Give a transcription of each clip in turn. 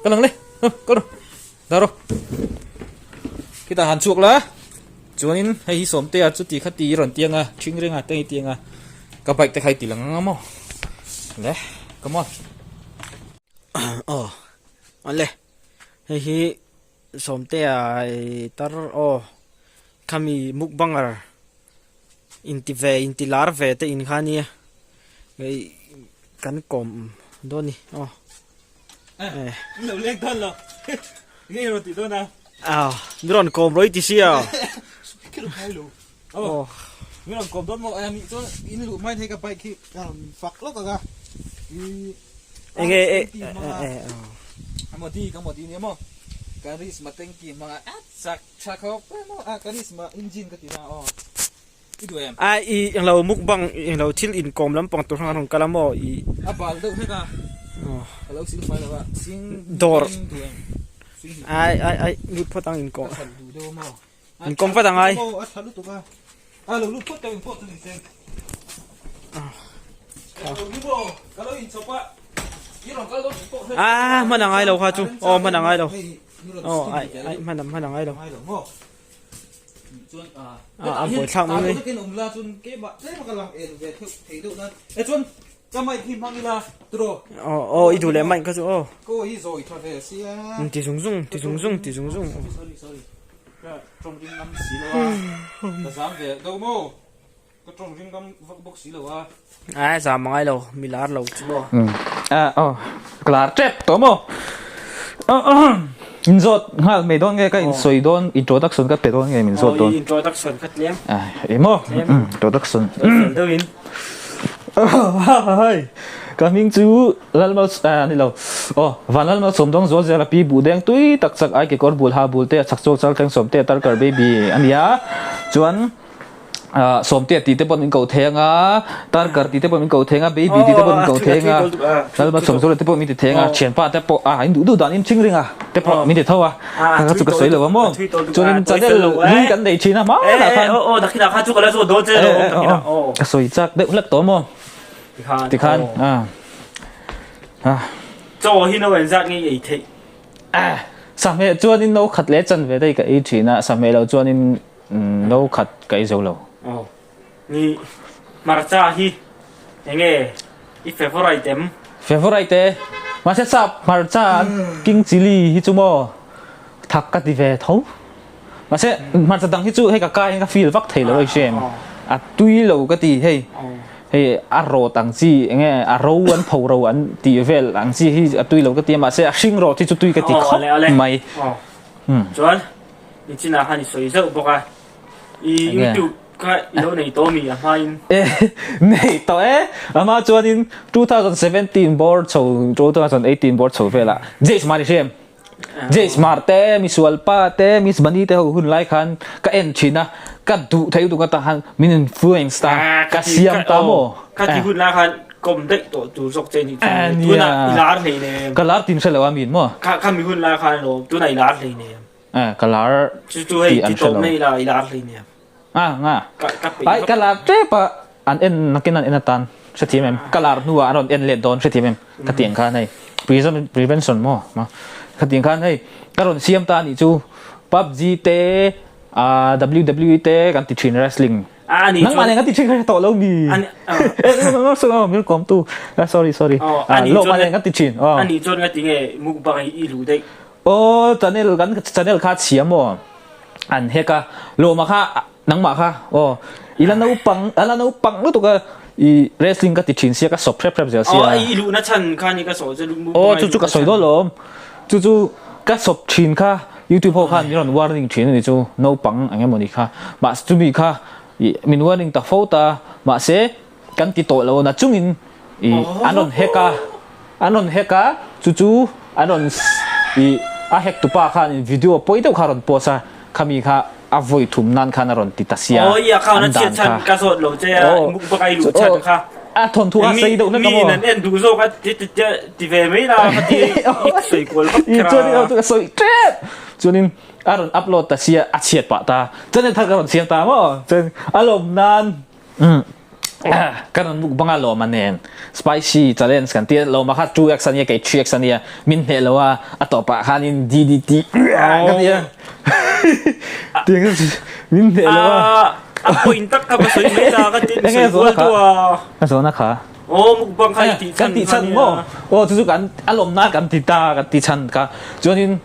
Ka lang le kal rawh dah rawh khitah han chhuak la chuanin hei hi sawmtea chu ti kha ti i rawn tiang a thing ringa te i tiang a ka bike te kha i ti lang ang a maw le come on. Aw awle hei hi sawmtea tar aw khami mukbanger inti ve inti lar ve te in kha nia hei kan kawm dawn a ni aw. Eh, lo lek dawn lo. Nge rawn ti dawn a? Ah, mi rawn kawm rawih ti sia. Khi lo ngai lo. Oh. Mi rawn kawm dawn maw? Eh, mi chuan in luh hmain hei ka bike hi ka rawn fak lawk ang a. I Enge e eh A modi ka modi nia maw? Karisma tanky hmanga a chak tha khawp e maw? A karisma engine ka ti na aw. I duh em? A i englo mukbang englo thil inkawm lampang tur khan a rawn kal a maw i. A bal deuh hlek a. Ka lo sil fai lo a. Sing Dawr. Duh em? Sing hnih. Ai ai ai lut phawt ang inkawm. Ka hran duh deuh a maw? Inkawm vat ang ai. A tha lutuk a. A lo lut phawt ka in pawh chu ni se. Ka lo ni maw? Ka lo inchawp a. I rawn kal dawn tih pawh hre. A hman a ngai lo kha chu. Aw hman a ngai lo. Aw ai ai hman hman a ngai lo. Ngai lo maw? A buai thlak mai mai. Aw aw i duh leh mai kha chu aw. Ti zung zung ti zung zung ti zung zung. Ai zam a ngai lo mi lar lo chu maw. Aw ka lar tep tawh maw. In zawt nghal mai dawn nge ka in sawi dawn introduction ka pe dawn nge min zawt dawn. Aw introduction kha tlem. Eng maw introduction. Fel deuh in. Hai ka hming chu Lalmal a ni lo aw Vanlalmal sawmdawng zual zel a pi buh deng tui tak chak ai kekawr bul ha bul te a chak chawk chal thleng sawm te a tarkar baby a nia chuan Sawmtea tih te pawh min ko thei anga, Tarkar tih te pawh min ko thei anga, Baby tih te pawh min ko thei anga, Lalma Sawmzawla te pawh min ti thei anga, Thianpa te pawh a in duh duh dan in thing ring a te pawh min ti tho a, ka chu ka sawi lo a maw. Chuanin channel hlui kan nei thin a hmanah khan ka sawi chak deuh hlek tawh maw tikhan a. Chaw hi no engzat nge i ei theih? Sahmeh chuanin no khat leh chanve daih ka ei thin a, sahmeh lo chuanin No khat ka ei zo lo. Aw. Ni hmarcha hi enge i favorite em? Favorite e. Mahse sap hmarcha an king chilli hi chu maw thak ka ti ve tho. Mahse hmarcha dang hi chu hei ka kai in ka feel vak thei lo a i hria em? A tui lo ka ti hei. Hei a rawt ang chi enge a ro an pho ro an tih vel ang chi hi a tui lo ka ti a mahse a hring rawt hi chu tui ka ti khawp mai. Chuan I chinah khan i sawi zauh bawk a, i YouTube kha i lo nei tawh mi a hmain? E, nei tawh e. A hma chuanin 2017 bawr chho, 2018 bawr chho velah Jay Smart i hria em? Jay Smart te, Misual Pa te, Miss Bunny te ho hun lai khan ka en thin a, ka duh thei lutuk ata khan min influence ta, ka siam ta maw? Ka ti hun lai khan kawm daih tawh tur zawk che nih chu, tunah i lar hleinem. Ka lar tin hre lo a min maw? Kha mi hun lai khan alawm, tunah i lar hleinem. Eh, ka lar Chu chu hei tih an ti hre tawp lo. nei la i lar hlei nia. Ah, nga. Ka ka peih Ai, vak. ka lar tep a, an en nakin an en atan hrethiam em? Ka lar hnuah an rawn en let dawn hrethiam em? Ka tih ang khan hei prison prevention maw ma ka tih ang khan hei ka rawn siam ta anih chu PUBG te ah WWE te kan ti thin wrestling. Ah, ani Nangmah chuan nen kan ti thin kha hre tawh lo mi. Ani ah. Eh, no no no min kawm tu. Ah, sorry sorry. Oh, Ah, ani lawm chuan nen kan ti thin. Oh. Ani chuan nga ti nge mukbang i i luh daih. Aw channel kan channel kha chhia maw an hek a lawma kha nangmah kha aw i la naupang a la naupang lutuk a i wrestling ka ti thin sia ka sawp hrep hrep zel sia Aw i luhna chhan kha ni ka sawi chu aw chu chu ka sawi dawn lawm chu chu ka sawp thin kha youtube ho khan min rawn warning thin a ni chu naupang eng emaw ni kha mahse chumi kha i min warning ta fo ta mahse kan ti tawh lo na chungin i an rawn hack a an rawn hack a chu chu an rawn i a hack tupa khan in video pawi deuh kha a rawn post a khami kha a vawi thum nan khan a rawn ti ta sia Aw i account a an dan chhiat chhan kha ka zawt lo che a aw mukbang a i luh chhan kha a thawnthu kha sei deuh hlek a maw mi in an en duh zawk a ti ti ti ve mai la ka ti i sawi kual vak i kher a chuan in ka sawi tep chuanin a rawn upload ta sia a chhiat pah ta chuan thar ka rawn siam ta maw chuan a lawm nan. Kan rawn mukbang a lawm a nen spicy challenge kan tia lawm a kha 2x ania kei 3x ania min hneh lo a a tawpah khanin DDT ka tia tiang min hneh lo a a point tak kha ka sawi mai ta ka tin sawi kual tu a ka zawna kha aw mukbang kha i tih chhan kan tih chhan maw aw chu chu kan a lawmna kan ti ta kan ti chhan kha chuanin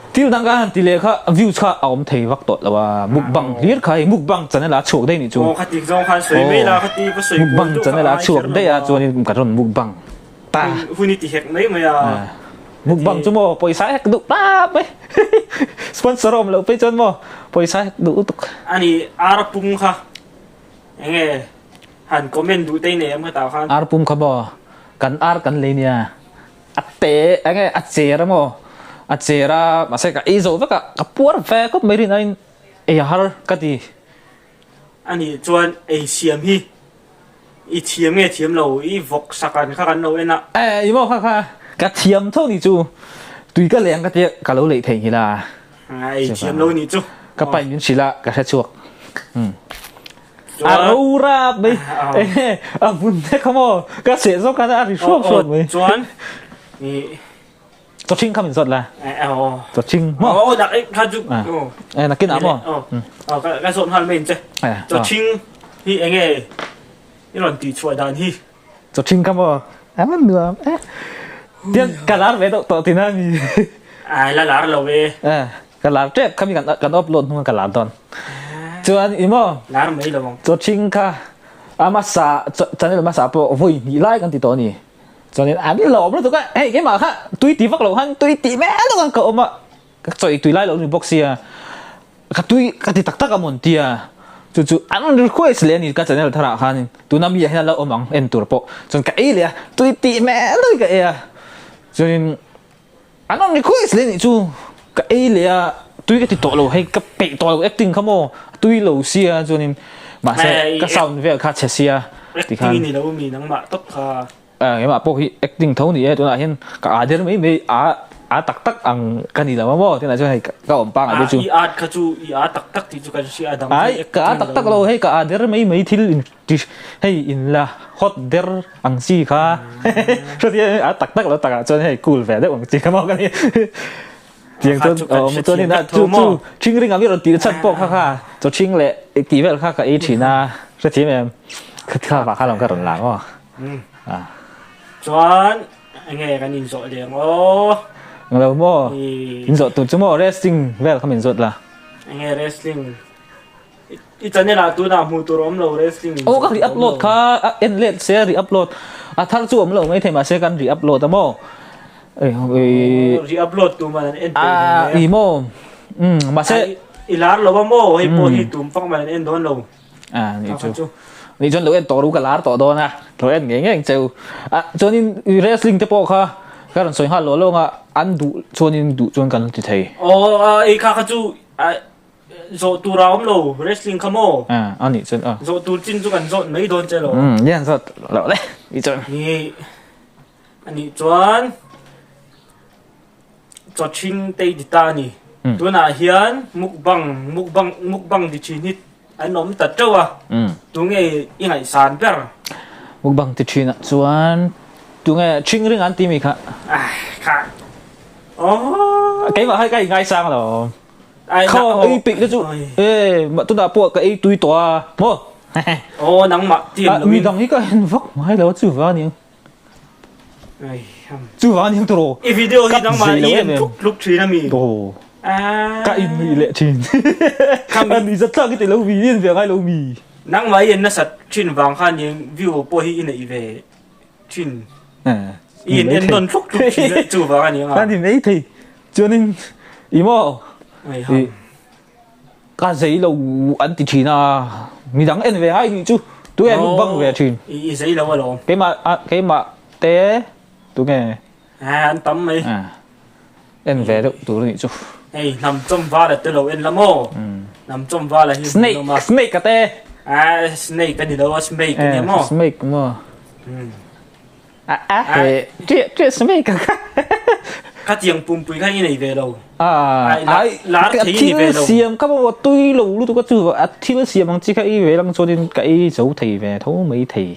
Thil dang ka han ti leh kha views kha a awm thei vak tawh lo a, mukbang hlir kha hei mukbang channel ah a chhuak daih nih chu. Aw khati zawng khan sawi mai la khati ka sawi kual Mukbang channel ah a chhuak daih a chuanin ka rawn mukbang ta. Hun i ti hek mai mai a. Mukbang chu maw pawisa hek duh tap mai. Sponsor a awm loh phei chuan maw pawisa hek duh lutuk. Ani ar pum kha enge han comment duh te i nei em kha tah khan. Ar pum kha maw kan ar kan lei nia. A te enge a cher emaw a cher a mahse ka ei zo vek a ka puar ve khawp mai rin aiin ei a har ka ti. Ani chuan ei siam hi i thiam nge thiam lo i vawk sak an kha kan lo en a. E i maw kha kha ka thiam tho ni chu tui ka leng ka tia ka lo leih thei nghilh a. Ei thiam lo ni chu. Ka pain min hrilh a ka hre chhuak. A ro rap mai. A vun te kha maw ka seh zawk khan a ri hruak hruak mai. Chuan i Chawching kha min zawt la. Chawching maw. Aw dak ei kha chu. E nakin ah maw. Aw ka zawt nghal mai in che. Chawching hi enge i rawn tih chhuah dan hi. Chawching kha maw a man nuam e. Tiang ka lar ve deuh tawh tina mi. Ai la lar lo e. Ka lar tep kha mi kan kan upload hnung ka lar dawn. Chuan i maw lar mai lo ang. Chawching kha a hmasa channel hmasa pawh vawi hnih lai kan ti tawh a ni. Chuanin an lawm lutuk a, hei keimah kha tui ti vak lo khan tui tih mek ang ka awm a, ka chawi tui lai lo ni bawk sia, ka tui ka ti tak tak a mawn tia, chu chu an request leh a ni ka channel tharah khanin tuna mi ah hian a la awm ang en tur pawh, chuan ka ei leh a, tui tih mek lutuk ka ei a, chuanin An rawn request leh nih chu ka ei leh a tui ka ti tawh lo hei ka peih tawh lo acting kha maw a tui lo sia chuanin mahse ka sound vel kha chhe sia tikhan acting ni lo mi nangmah tawp kha keimah pawh hi acting tho ni e tunah hian ka aa der mai mai a a tak tak ang ka ni lo a maw tunah chuan hei ka awm pangai te chu i at kha chu i aa tak tak tih chu kan hria dang ai ka aa tak tak lo hei ka aa der mai mai thil in Hei in la hot der ang chi kha hriat a tak tak lo takah chuan hei cool ve deuh ang chi kha maw ka ni tiang chuan awm chuan in a chu chu thing ring ang i rawn tih chhan pawh kha kha chaw thing leh tih vel kha ka ei thin a hrethiam em kha vah kha lawm ka rawn lang aw chuan enge kan in zawh leh ang aw lo maw in zawh tur chu maw wrestling vel kha min zawt la enge wrestling I channel ah tunah hmuh tur awm lo wrestling in Aw ka re-upload kha a en let se re-upload a thar chu awm lo mai thei mahse kan re-upload a maw re-upload tu man an en peih a i maw um mahse i lar lo a maw hei pawh hi tum fak man an en dawn lo a ni chu ni chuan lo en tawh ru ka lar tawh dawn a lo en ngei ngei cheu a chuanin wrestling te pawh kha ka rawn sawi nghal lo lo nga an duh chuanin duh chuan kan ti thei aw ei kha kha chu Zawh tur a awm lo, wrestling kha maw? A, a nih chuan a. Zawh tur chin chu kan zawt mai dawn che lo. Umm, lian zawt loh le, nih chuan. Ni, a nih chuan chawchhing te i ti ta a ni. Tunah hian mukbang, mukbang, mukbang ti thin hi an awm ta teuh a, tunge i ngaihsan ber? Mukbang ti thinah chuan tunge ṭhing ring an ti mi kha? Ah, kha. Aww. Keimah hi ka ingaisang lo. Kha ei peih te chu e tunah pawh ka ei tui tawh a maw. Aw nangmah tiam lo in. Mi dang hi ka en vak ngai lo chu va aniang. Chu va aniang tawh. I video hi nangmah i en tluk tluk thin ami. Aw. Ka in nuih leh thin. A ni zat thlak i ti lo mi i en ve ngai lo mi. Nangmah i en nasat thin vang khan eng view pawh hi i neih ve thin. I en en nawn tluk tluk thin a chu vang aniang a. Ka ni mai thei. Chuanin i maw i ka zei lo an ti thin a, midang en ve ngai nih chu tu em bang ve thin. I zei lo alawm. Keimah keimah te tunge. A an tam mai. En ve deuh tur nih chu. Hei hnam chawm vala te lo en la maw? Hnam chawm vala hi Snake snake a te. A snake a ni lo a smake a ni maw? Smake maw? A a he ṭiah ṭiah smake a kha. Khatiang pumpui kha i nei ve lo. Ai, lar thei i ni ve lo. Thil siam kha maw tui lo lutuk a chu a thil siam ang chi kha ei ve lang chuanin ka ei zo thei ve tho mai thei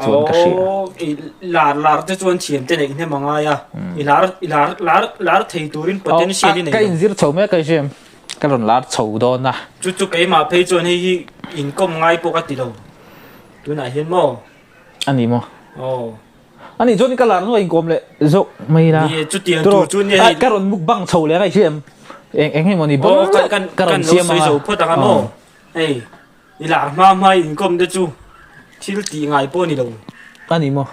chuan ka hria. Aw, i lar lar te chuan thiam te neih hnem a ngai a. I lar i lar lar lar thei turin potential i nei lo. Ka inzir chho mek a hriam. Ka rawn lar chho dawn a. Chu chu keimah phei chuan hei hi inkawm ngai pawh ka ti lo. Tunah hian maw? A ni maw? Aw. A nih chuan ka lar hnuah inkawm leh zawk mai la. Ni e, chutiang tur chu nia hei. Ka rawn mukbang chho leh a hriam. Eng eng emaw ni bawk ka rawn siam anga. Kan lo sawi zo phawt anga maw? Hei, i lar hma hma inkawm te chu thil tih ngai pawh a ni lo. A ni maw?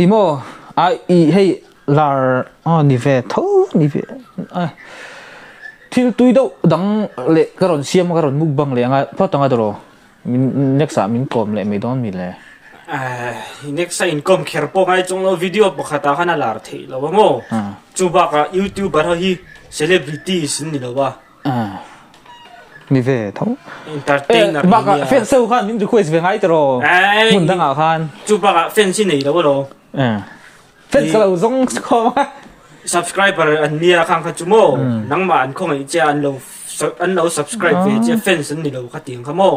I maw? A i hei lar a ni ve tho ni ve. Thil tui deuh dang leh ka rawn siam a ka rawn mukbang leh anga phawt anga tawh. Min next ah min kawm leh mai dawn mi le. Next a inkawm kher pawh ngai chung lo video pakhat ah khan a lar theih lo a maw? Chu bakah youtuber ho hi celebrities an ni lo a. Ni ve tho. Entertainer ni nia. Fans ho khan min request ve ngai tiraw? Hmun dangah khan. Chu bakah fans hi nei lo alawm. Fans ka lo zawng khawm a. Subscriber an nia khang kha chu maw? Nangmah an khawngaih che a an lo an lo subscribe ve che fans an ni lo kha tiang kha maw?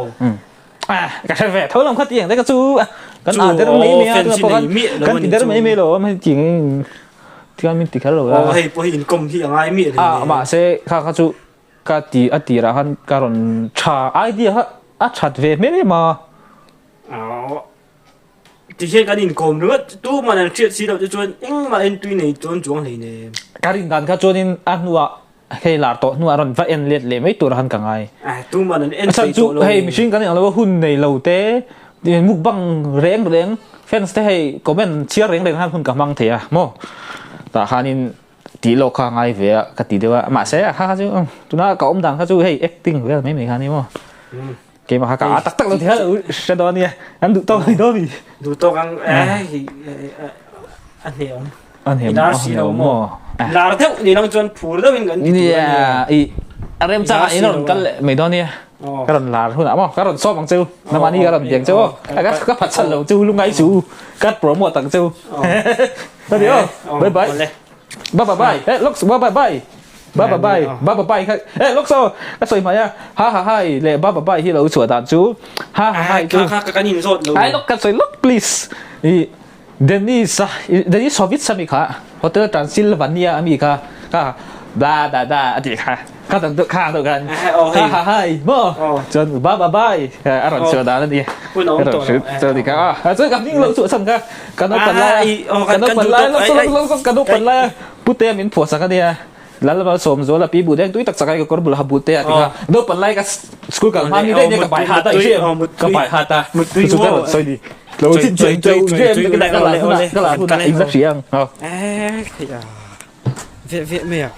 Ka hre ve tho lam kha tiang te ka chu kan a der mai mai a kan ti der mai mai lo hei tiang tiang min ti kher lo a. Hei pawh hi inkawm hi a ngai miah lo. A mahse kha kha chu ka ti a tirah khan ka rawn tha idea kha a that ve hmel em a. Ti hian kan inkawm ringawt, tuman an hriat si loh te chuan engmah en tui nei chuan chuang hlei nem. Ka rin dan kha chuanin a hnuah hei lar tawh hnuah rawn va en let leh mai tur khan ka ngai. Tuman an en thei tawh lo. Hei mihring kan inang lo a, hun nei lo te, mukbang reng reng, fans te hei comment chhiar reng reng khan hun ka hmang thei a maw. Tah khanin tih lawk kha ngai ve a ka ti deuh a, mahse a kha kha chu tuna ka awm dan kha chu hei acting vel mai mai kha ni maw. Keimah kha ka a tak tak lo thei hre dawn ania an duh tawk ani dawn mi. Duh tawk ang a hne awm. A hne lar si lo maw. Lar deuh ni lang chuan phur deuh in kan ti tur ania. I a rem chang ah in rawn kal leh mai dawn ania. Ka rawn lar hun ah maw ka rawn sawm ang cheu. Namani ka rawn biak cheu aw. Ka phatsan lo cheu lungai chu ka promote ang cheu. Ani aw. Bye bye. Bye bye bye. Eh looks bye bye bye. Ba ba bai, ba ba bai kha eh lawk saw ka sawi hmai a ha ha hai leh ba ba bai hi lo chhuah dan chu ha ha hai chu kha kha kan in zawt lo ai lawk ka sawi lawk please i Dennis a Dennis Sovitz ami kha Hotel Transylvania ami kha kha ba ba ba a ti kha kha dang deuh kha deuh khan ha ha hai maw chuan ba ba bai a rawn chhuah dan a ni chuan ti kha a chuan ka hming lo chhuah chhan kha ka naupan lai ka naupan lai lawk saw lawk lawk ka naupan lai a Putea min phuah sak a nia. Lalval Sawmzuala pi buh deng tui tak chak ai ka kawr bul ha but te a ti kha. Naupan lai ka school kal hma mi daih nia ka bai hat a i hria em? Ka bai hat a. Chu chu ka rawn sawi ni. Lo chin chian cheu hria em ka la hunah ka la hunah in la hria ang. Ve ve mai a.